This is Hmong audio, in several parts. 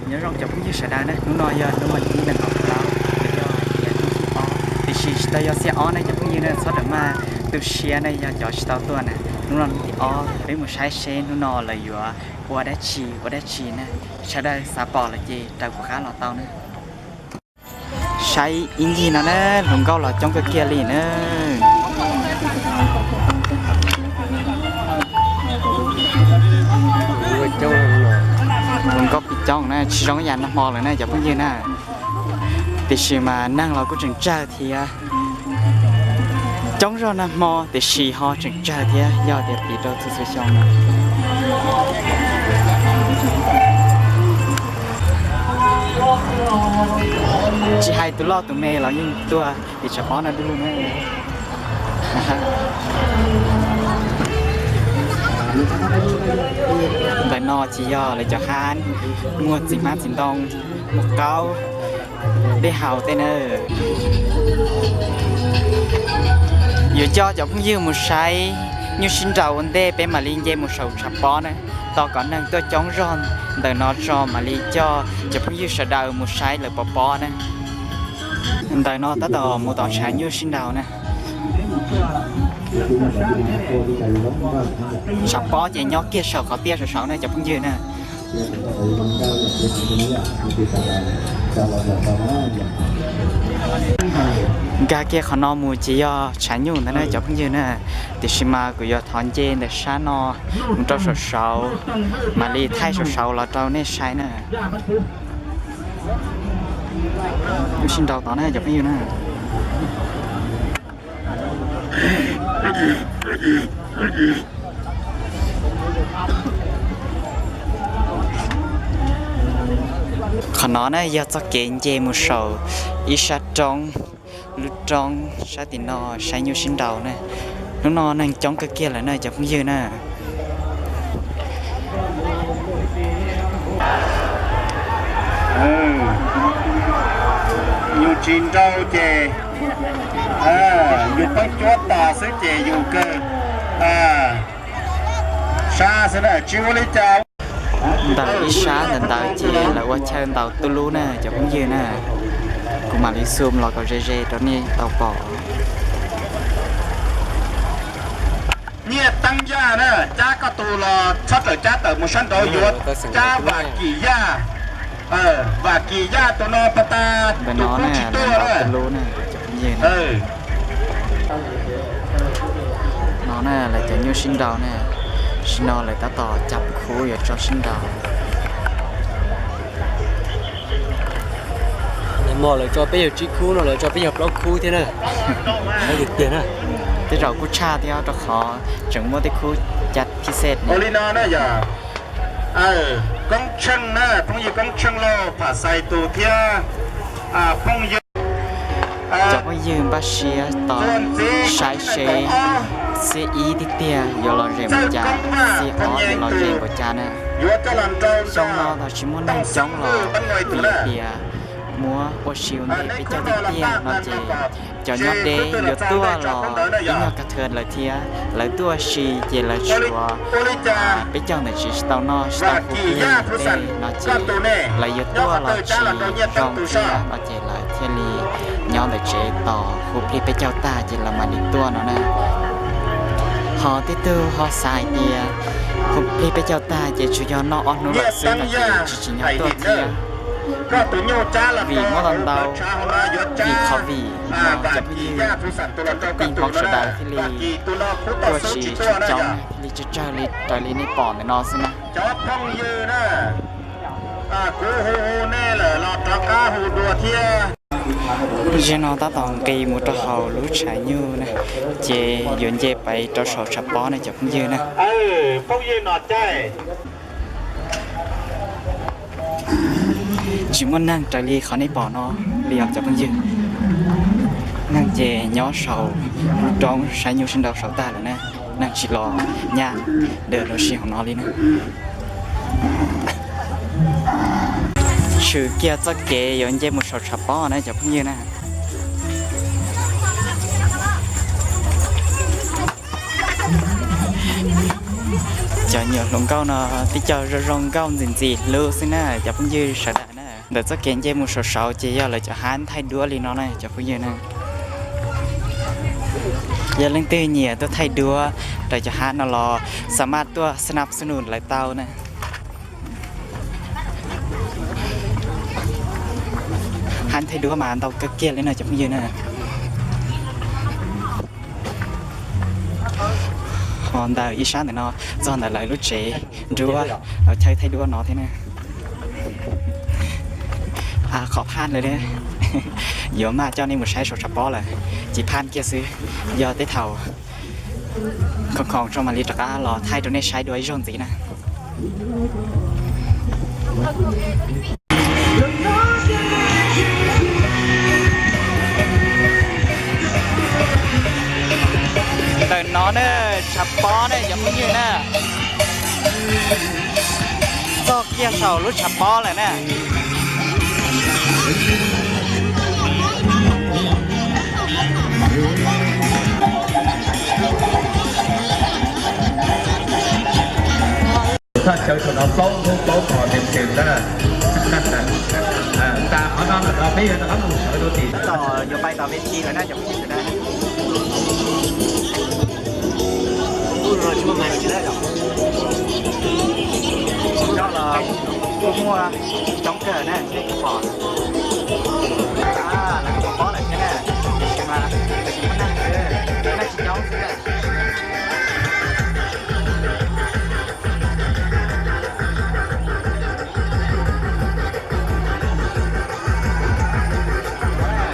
Nyob zoo cov phooj ywg sawv daws na, hnub no yog hnub vas thib nees nkaum plaub, yog tias hnub thib ob, tiam sis tsis tau yog xiab ob na cov phooj ywg na, txhob rawm maj tu siab na yog cov tsis tau tuaj na. Hnub no hnub thib ob, peb mus saib seb hnub no lawv yuav ua dab tsi ua dab tsi na. Sawv daws xav pom lawm ces raws kuv qab los tau na. Saib ib ncig no na, hluas nkauj los coob kawg kiag li na. Hluas nkauj pib coob na, tsis zoo ib yam nag hmo lawm na cov phooj ywg na. Tiam sis mas neeg los kuj tseem tsawg thiab. Coob zog nag hmo tiam sis ho tseem tsawg thiab, yog tias piv rau txhua txhua xyoo no. Tsis hais tus loj tus me los yeej tuaj tim tshav pob no du lug na. Ntawm no ces yog lawv cov hab muag txiv hmab txiv ntoo, muag qaub, dej haus tej na. Yuav coj cov phooj ywg mus saib nyuj sib nraus ua ntej peb mam li nce mus saum tshav pob na. Tos kom neeg tuaj coob zog ntawm no tso mam li coj cov phooj ywg sawv daws mus saib lawv pov pob na. Ntawm no tab tom mus tom tshav nyuj sib nraus na. Tshav pob ces nyob kiag saum qhov tiaj saum saud na cov phooj ywg na. Nkag kiag qhov no mus ces yog tshav nyuj ntag na cov phooj ywg na. Tiam sis mas kuv yuav thov nce ntawm sab no mus rau saum saud, mam li thaij saum saud los rau nej saib na. Sib nraus tod na cov phooj ywg na. Qhov no na yog txoj kev nce mus saum ib sab roob, lub roob sab tim no saib nyuj sib nraus na. Hnub no neeg coob kawg kiag lawm na cov phooj ywg na. Nyuj tsis nraus ces yus poob cuab tos xwb ces yus kawg sab xwb na, tsis ua li cas. Ntawm ib sab ntawm ntawd ces lawv ua chaw ntaus tuj lub na cov phooj ywg na. Kuv mam li zoom los kom ze ze rau nej tau pom. Nyiaj teeb yaj na, cab koj tus los txhob rawm cab tawm mus sab nraud, yuav cab vam kim yaj. Vam kim yaj tus no pas tas tus kub tsis tuaj na. No na lawv cov nyuj sib nraus na, sim no lawv tab tom cab khub yuav tso sib nraus. Nag hmo lawv tso peb yog tsib khub, no lawv tso peb yog plaub khub thiab na. Tiag tiag na. Tej zaum kuj tshaj thiab rau qhov tseem muaj tej khub cab phij xej. Ua li no na yog Koob Tsheej na, phooj ywg Koob Tsheej lauj, Pham Xais tus thiab phooj ywg. Cov phooj ywg npaj siab tos saib seb xiab ib tiag tiag yuav los zem npaum cas, xiab ob yuav los zem npaum cas na. Xyoo no los tsis muaj neeg coob los vim tias muab ua si ua ntej peb caug tiag tiag no ces cov nyob deb yuav tuaj los ib nyuag kag thawv lawm thiab. Lawv tuaj ua si ces lawv tshuav peb caug ntawm tsev tsis tau noj tsis tau hu plig tej no ces lawv yuav tuaj los tsis zoo thiab no ces lawv thiaj li nyob ntawm tsev tos hu plig peb caug tag ces lawv mam li tuaj no na. Ho tej tug ho xav hais tias hu plig peb caug tag ces tsuas yog noj ob hnub lawm xwb no ces tsis tsim nyog tuaj thiab. Vim muab tau ntau vim qhov vim no cov phooj ywg ib hmos sawv daws thiaj li tuaj tsis tshua coob thiaj li tsawg tsawg li raws li nej pom ntawm no xwb na. Cov phooj ywg na, kuv hu hu nej lawm los rov qab hu dua thiab. Zaum no tab tom nqis mus rau hauv lub tshav nyuj na, ces yuav nce pais rau saum tshav pob na cov phooj ywg na. Phooj ywg no caij tsis muaj neeg raws li qhov nej pom no li os cov phooj ywg. Neeg ces nyob saum lub roob saib nyuj sib nraus saud tag lawm na, neeg tsis los nyab dawm los sis hauv no li na. Tshwm kiag txoj kev yuav nce mus saum tshav pob na cov phooj ywg na. Cov nyuam hluas nkauj no tib co zoo zoo nkauj ntxim ntxim hlub xwb na cov phooj ywg sawv daws na. Ntawm txoj kev nce mus saum saud ces yog lawv cov hab thaij duab li no na cov phooj ywg na. Yog leej twg nyiam tuaj thaij duab rau cov hab no los xa maj tuaj snap snus lawv tau na. Hab thaij duab mas ntau kawg kiag li no cov phooj ywg na. Ho ntawm ib sab ntawm no txog ntawm lawv lub tsev nruab, lawv chaw thaij duab no thiab na. Qhov phaj lawm, yuav maj coj nej mus saib saum tshav pob lawm, ces phaj kiag xwb. Yog tej thaum khoom khoom tso mam li rov qab los thaij rau nej saib dua ib zaug ntxiv na. Ntawm no ne, tshav pob ne cov phooj ywg na. Txog kiag saum lub tshav pob lawm na. Thaj chaw saum no plaub hnub plaub hmo tes tes na. Tas qhov no lawm no peb yuav rov qab mus sawv rau tim, yuav pais tom ves thi lawm na cov phooj ywg na. Coj los kuj muaj coob kawg na, nej kuj pom. Lawv kuj pom pob lawm thiab na, tiam sis mas tsis muaj neeg, neeg tsis coob xwb na.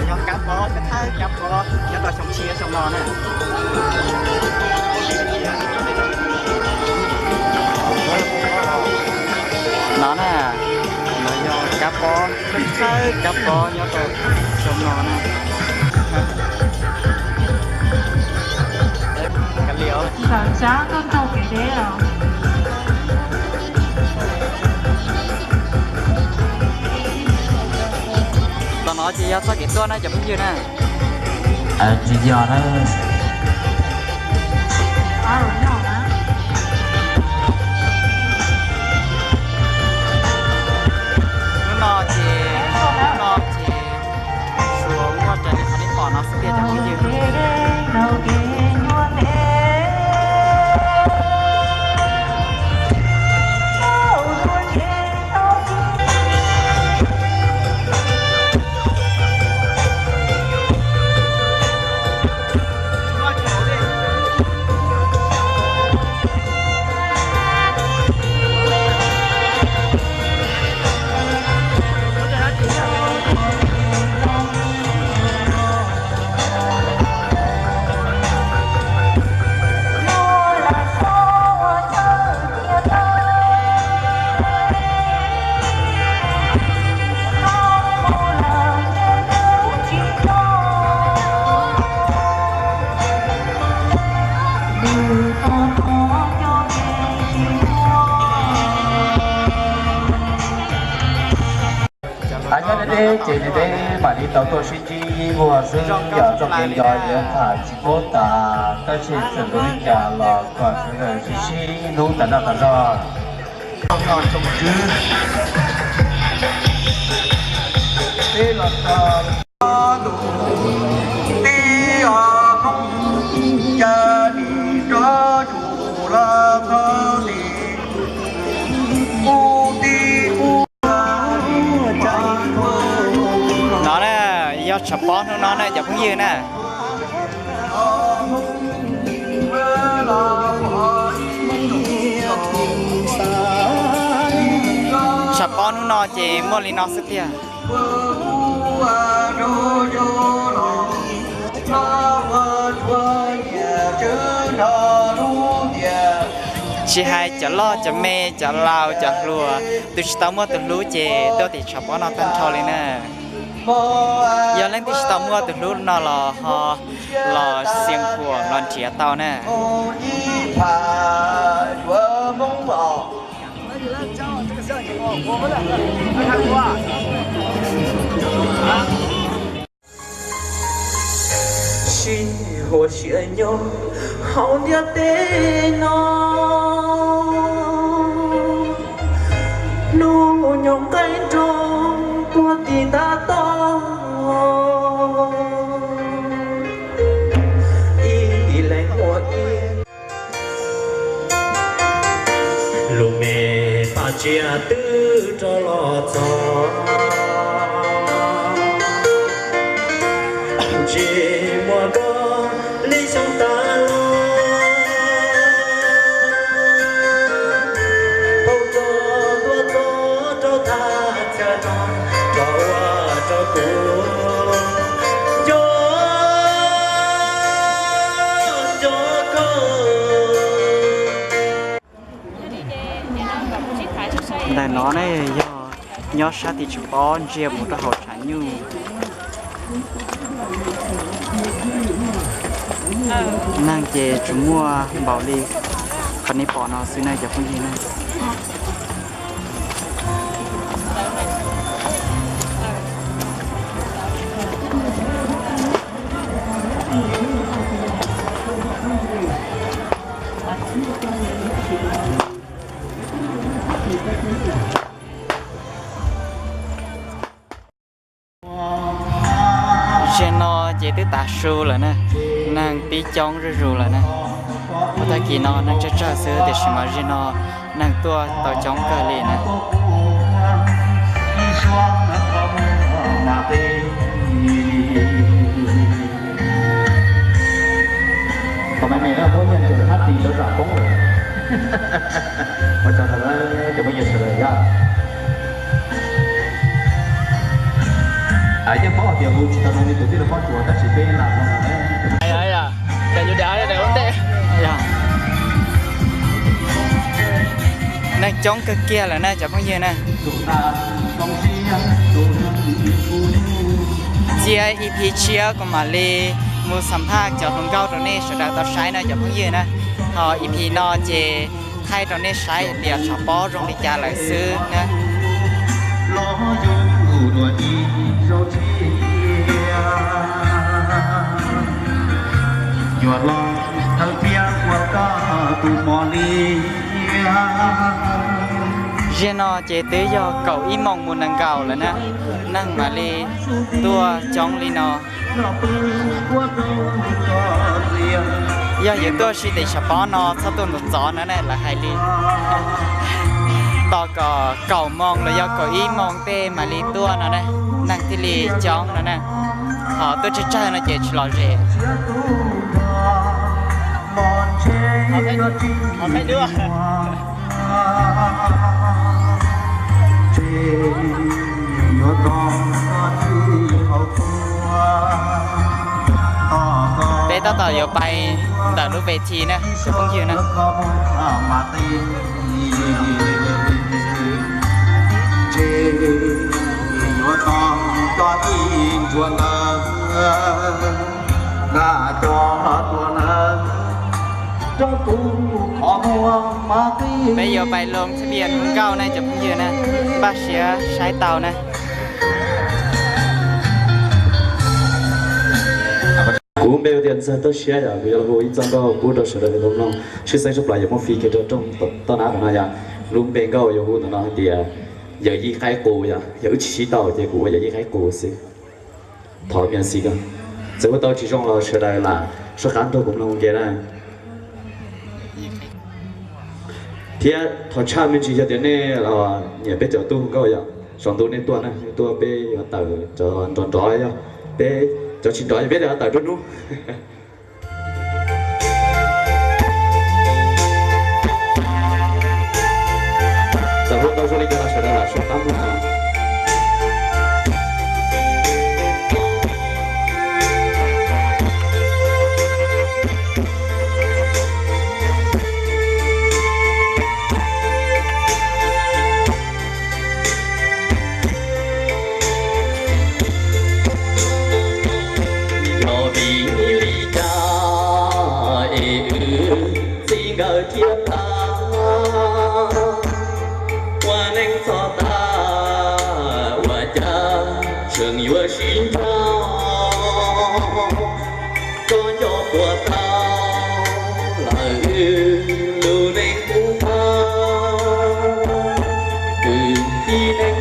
Yog kab pob, peb thawb kab pob nyob rau xyoo tshiab xyoo no na. No na, no yog kab pob, peb thawb kab pob nyob rau xyoo no na. Kav liam. Tom no ces yog txoj kev tuaj na cov phooj ywg na. Tsis yog na. Hnub no ces, hnub no ces tsuas muaj raws li qhov nej pom no xwb tiag cov phooj ywg. Nyob deb deb ces nws deb mam li tau tuaj sib ntsib ib vuag xwb, yog txoj kev yog yuav tham tsis paub tas tab sis txawm zoo li cas los kom sawv daws sib sib hlub tas noj tas zog. No na, yog tshav pob hnub no na cov phooj ywg na. Tshav pob hnub no ces muaj li no xwb tiag. Tsis hais cov loj cov me, cov laus cov hluas, tus tsis tau muaj tus hlub ces tuaj tim tshav pob no tag nrho li na. Yog leej twg tsis tau muaj tus hlub no los ho los Xiav Khuam los nrhiav tau na. Sib huas siab nyob hauv ntiaj teb no. Nqeeb nroog puag tim ntav toj, ib leeg muaj ib lub me paj tsiab twb rov los txog, tsis muaj koj li xyoo tas los, phau rog tuaj txog rau thaj chaw no, rov ua rau kuv nco nco koj. Ntawm no ne yog nyob sab tim tshav pob ntsia mus rau hauv tshav nyuj. Neeg ces tsuas muaj npaum li qhov nej pom no xwb na cov phooj ywg na. Zaum no ces twb tav su lawm na, neeg pib coob zuj zus lawm na. Ua tag kis no neeg tsawg tsawg xwb tiam sis mas zaum no neeg tuaj tau coob kawg li na. Comment này nó có nhân sự hát thì nó rạp cống rồi. Ua tsaug ntau cov phooj ywg sawv daws yom. Yeej paub hais tias hu tsis tau no li tus tij laug Pob Tsuas tab sis peb lam no. Neeg coob kawg kiag lawm na cov phooj ywg na. Txia E P tshiab kuv mam li mus xam phaj cov hluas nkauj rau nej sawv daws tau saib na cov phooj ywg na. Ho E P no ces thaij rau nej saib tias tshav pob zoo li cas lawm xwb na. Zaum no ces twb yog kaum ib moos mus nees nkaum lawm na, neeg mam li tuaj coob li no. Yog yuav tuaj si tim tshav pob no txhob tuaj ntxov ntxov no na, lawv hais li. Tos kom kaum moos los yog kaum ib moos tej mam li tuaj no na, neeg thiaj li coob no na. Ho tuaj tsawg tsawg no ces tsis lom zem. Peb tab tom yuav pais ntawm lub ves thi na cov phooj ywg na. Peb yuav pais loo thab pia nkauj na cov phooj ywg na, npaj siab saib tau na. Kuv lub npe hu tias Ntxawg Toj Siab yom, kuv yuav los hu ib txoj nkauj pub rau sawv daws tau mloog. Tshwj xeeb tshaj plaws yuav muab fi kiag rau rooj toj nab tom no yom. Lub npe nkauj yuav hu ntawm no hais tias Yawm Yij Qaib Qus yom, yog wb tsis sib tau ces kuv ua Yawm Yij Qaib Qus xwb. Thov me xiv ko, txawm hu tau tsis zoo los sawv daws lam soj qab nrog kuv mloog ua ke na. Thiab thov tshaj me ntsis yog tias nej los nyiam peb cov tub hu nkauj yom, saum ntuj nej tuaj na, tuaj peb yuav tawm cov nrov nrov, yog peb cov tsis nrov yog peb yuav tawm nruab hnub. Txawm hu tau zoo li cas los sawv daws lam soj qab mloog. Yog vim li cas es wb txij nkawm thiaj tag, ua neej txog tas ua cas tseem yuav sib nrog, koj nco puas tau lawm lub neej qub qag, kwv tij neej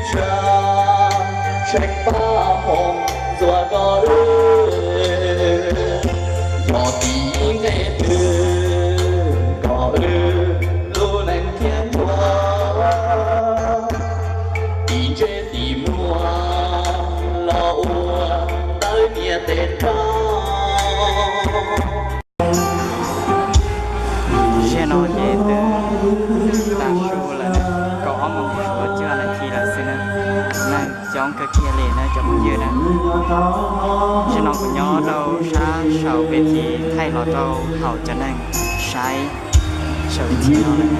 Tseem pab hoo ntxuav rau wb, yog tim ib nqe twg kom wb lub neej thiab ntuag, tim ntsej tim muag los ua tawv niam tes nrog. Zaum no ces twb tas su lawm, kaum ob moos suav cuaj nas this lawm xwb na. Neeg coob kawg kiag li na cov phooj ywg na. Zaum no kuv nyob rau sab saum pem thib thaij los rau hauv cov neeg saib saum thib no lawm.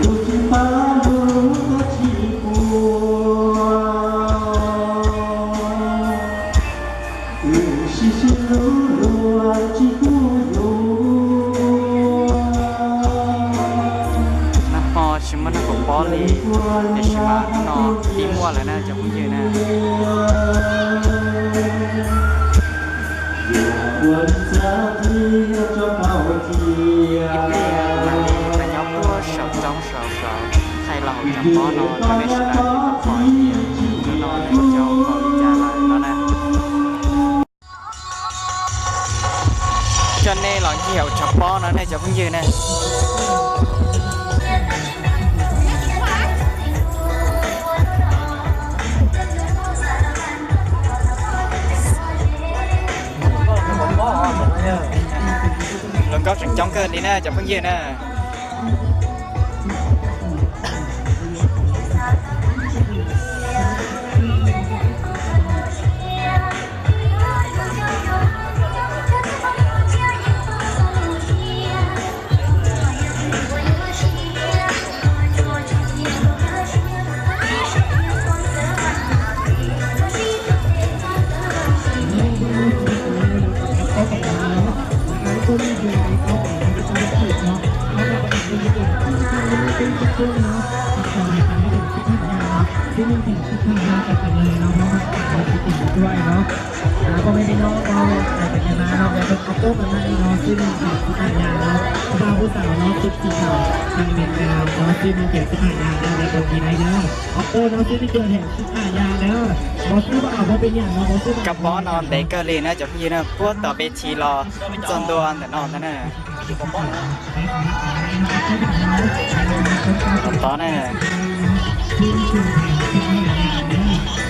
Nag hmo tsis muaj neeg pov pob li, tiam sis mas hnub no twb muaj lawm na cov phooj ywg na. Ib pliag mam li pais nyob puag saum roob saum saud thaij los hauv tshav pob no rau nej sawv daws tau pom tias hnub no nws zoo npaum li cas lawm no na. Coj nej los ncig hauv tshav pob no nej cov phooj ywg na. Hluas nkauj tseem coob kawg li na cov phooj ywg na. Xwb nej tias sib tham gia sawv daws no, sib tham gia sawv daws no, sib tham gia sawv daws no. Pom me me no, no, sawv daws no, sib tham gia sawv daws no, sib tham gia no, ba hub tawm no, sib tham gia, thaj Amelikas no, sib tham gia sib tham gia no, sib tham gia no, sib tham gia sib tham gia no, mos sib tham gia no, mos sib tham gia. Kab pob no ntev kawg li na cov phooj ywg na, puag tom peb thib los txog ntua ntawm no ntag na. Tom tod na,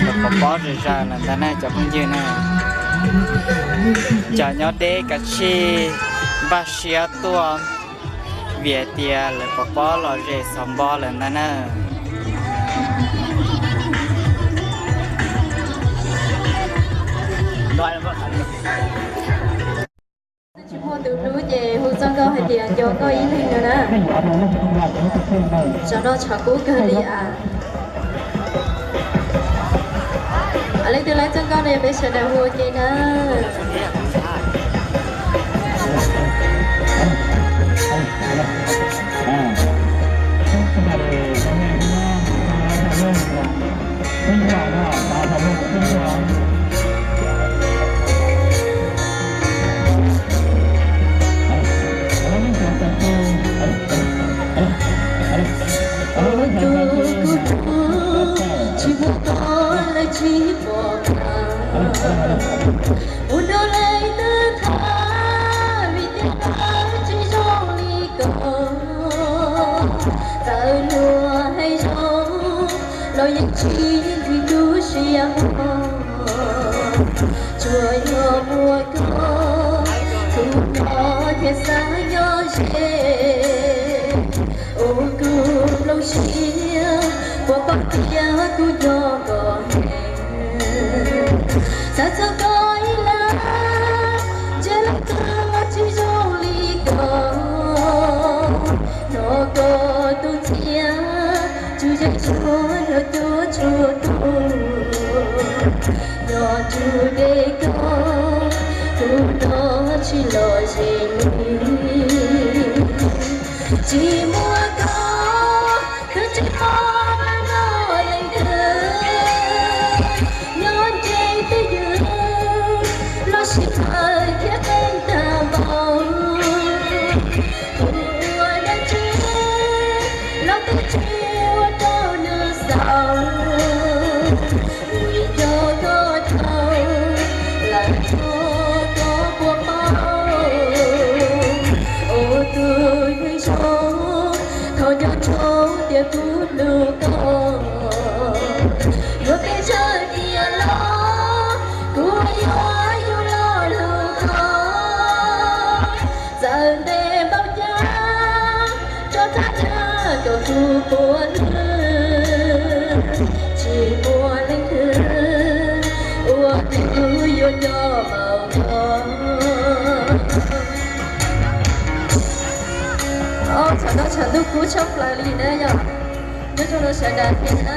lawv pov pob zom zaws lawm ntag na cov phooj ywg na. Cov nyob deb kav tsij npaj siab tuaj vim hais tias lawv pov pob los ze xov npob lawm ntag na. Tsis muaj tus hlub ces hu txoj nkauj hais tias nco koj ib leeg no na. Tsov no tshav kub kawg li as. Leej twg laib txoj nkauj no peb sawv daws hu ua ke na. Tus kuv hlub tsis muaj tos lawv tsis pom qab, ua rau lawv twb tham vim tias lawv tsis zoo li koj. Txawm luag hais zoo los yeej tsis ntxim tu siab hlo, tsuas yog muaj koj tus no thiaj xav nyob ze. Ua kuv plooj siab, kuv paub tias kuv nco koj heev. Xav txog koj ib leeg, ntshe leej twg los tsis zoo li koj. Hnov koj tus ntxhiab, tsuas yog tsuag nrog tuaj tsuag tuag. Nyob ntsug deb koj, tus no tsis lom zem li. Tsis muaj koj, twb tsis pom no leej twg. Nyob ntseg twj ywm, los sis pawg thiab qee tag npaum. Kuv ua dab tsi los twb tsis ua rau nws xaus. Vim yog koj Txhob tias kuv hlub koj, yuav peb tsawg tiam los kuv yuav yuav los hlub koj. Txawm ntev npaum cas, tso txhab txhab kom kuv puav leej, tsis muaj leej twg ua kuv yuav nco npaum koj. Tshav ntuj, tshav ntuj kub tshaj plaws li na yom. Nyob zoo rau sawv daws thiab na.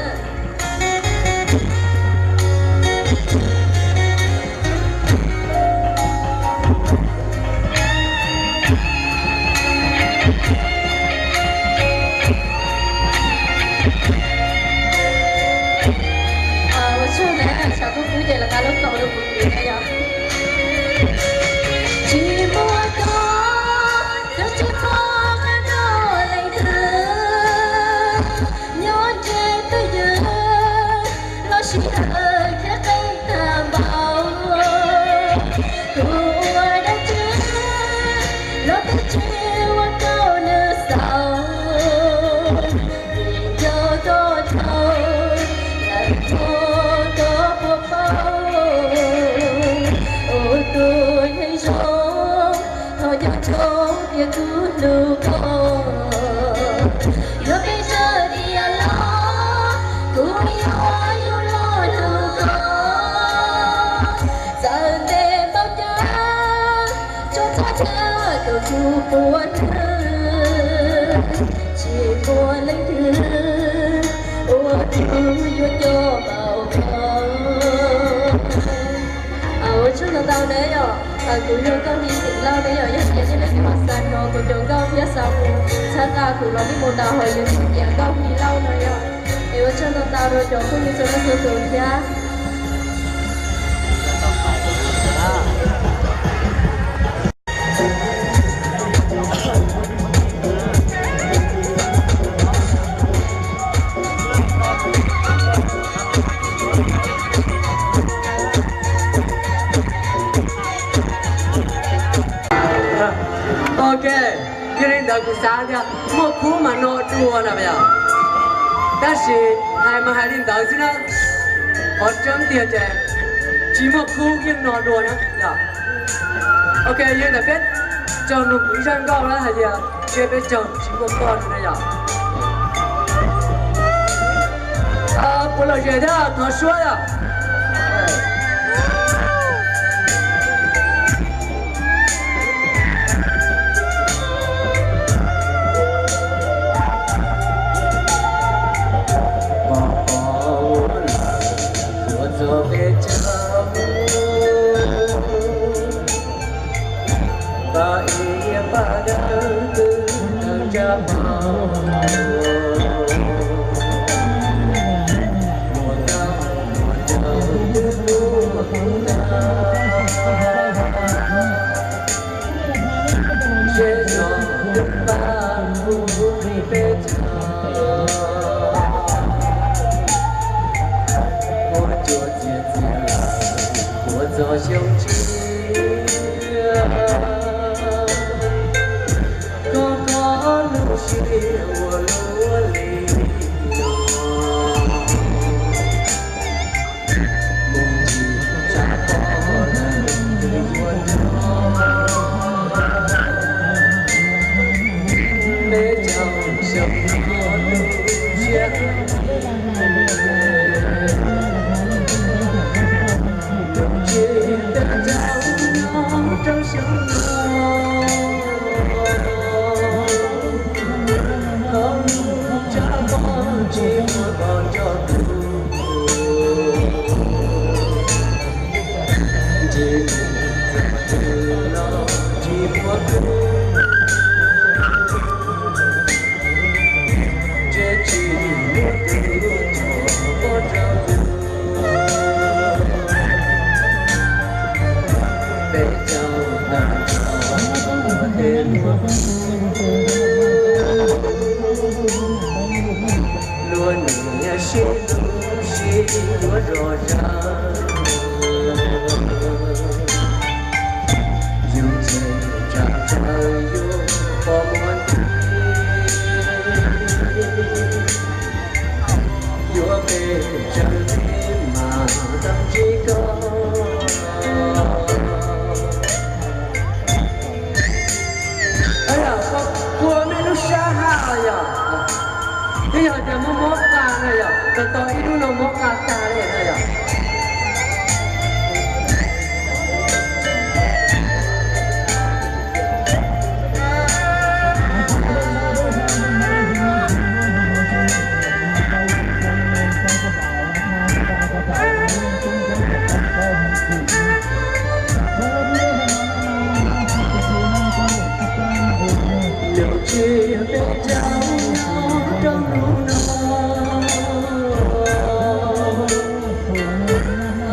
Ua tsaug na, tshav kub kub ces lawv nqa lub kaus rau kuv kis na yom. Tsis muaj koj, koj tsis pom qab nrog leej twg nyob ntsib twj ywm, los sij hawm thiab qee tag npaum. Kuv ua dab tsi los twb tsis ua rau nws xaus, vim nco koj txaus, lawm txog koj puas paub. Ua tus neeg zoo, thov nco ntsoov tias kuv hlub koj. Yuav peb tsawg tiam los kuv yuav yuav los hlub koj. Txawm ntev npaum cas, tso txhab txhab kom kuv puav leej, tsis muaj leej twg ua kuv yuav nco npaum koj. Ua tsaug ntau ntau na yom, kuv yog Nkauj Hli Xeem Lauj na yom, yog tias nej leej twg ho xav hnov kuv cov nkauj thiab xav mus txhawb nqa kuv los nej mus tau hauv YouTube tias Nkauj Hli Lauj no yom. Es ua tsaug ntau ntau rau cov phooj ywg txhua leej txhua tus thiab. Ok, yog li ntawd kuv xav tias muaj khub mas no dua na yom. Tab sis hais mas hais li ntawd xwb na, qhov tseeb tiag ces tsis muaj khub yeej no dua na yom. Ok, yog li ntawd peb caug nug kuv ib zaj nkauj na hais tias ntshe peb caug tsis muaj koj no na yom. Puas lom zem thiab thov suab yom. Luag niam sib hlub sib yuav zog zag, yus tseem tsam tsawg yus qhov muag nti. Tsis ko. Yog, kua mej lub sab hab yog, twb yog tias muab mob qa na yog, tau tau ib lub no mob qa tag li na yog. Lub tsis peb caug nyob rau hnub no,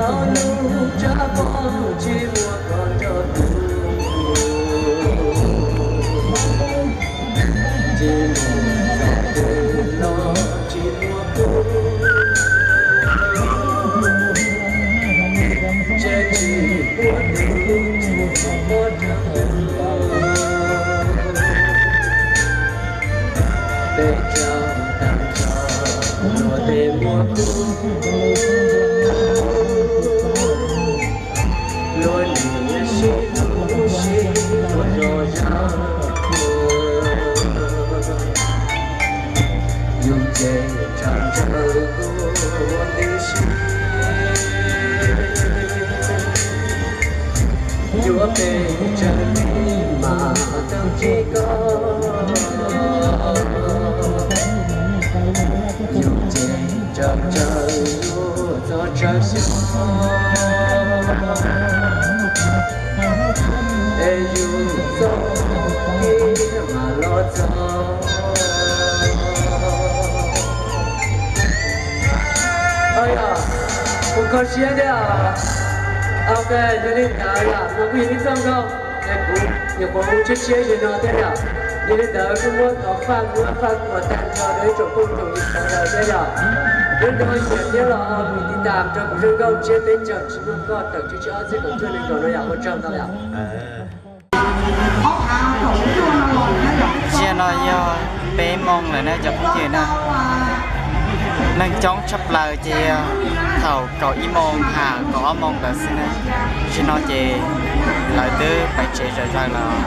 ob lub tsab pob tsis muaj koj nrog kuv, tsis muaj txoj kev los tsis muaj kuv. Tsev tsis muaj tus tsis muaj rau, peb caug tag nrho luag tej muaj kuv. Luag nim sib hlub sib luag zos zog, yus ces tshaj tawm kuv tib si. Yuav pes tsawg li mas tau tsis ko, yus ces tshaj tawm yus txoj tsawg xyoo, es yus txoj kev mas los txog. Yog, kuv kho siab thiab. Ok, yog li ntawd yog no kuj yog ib txoj nkauj es kuv nyuam qhuav hu tshiab tshiab zim no thiab yog. Yog li ntawd kuj muab thov faj muab faj tuas tag nrho rau ib tsoom phooj tsoom ywg sawv daws thiab yog. Nyob rau xyoo thiab los mus tiv tam rau kuv zaj nkauj tsiab peb caug tsis muaj koj tawm tsib tsib ob txhiab kaum cuaj nees nkaum no yog ua tsaug ntau yog. Tsiaj no yog peb moos lawm na cov phooj ywg na. Neeg coob tshaj plaws ces thaum kaum ib moos ha kaum ob moos ntawd xwb na. Tsis no ces lawv twb pais tsev zom zaws lawm.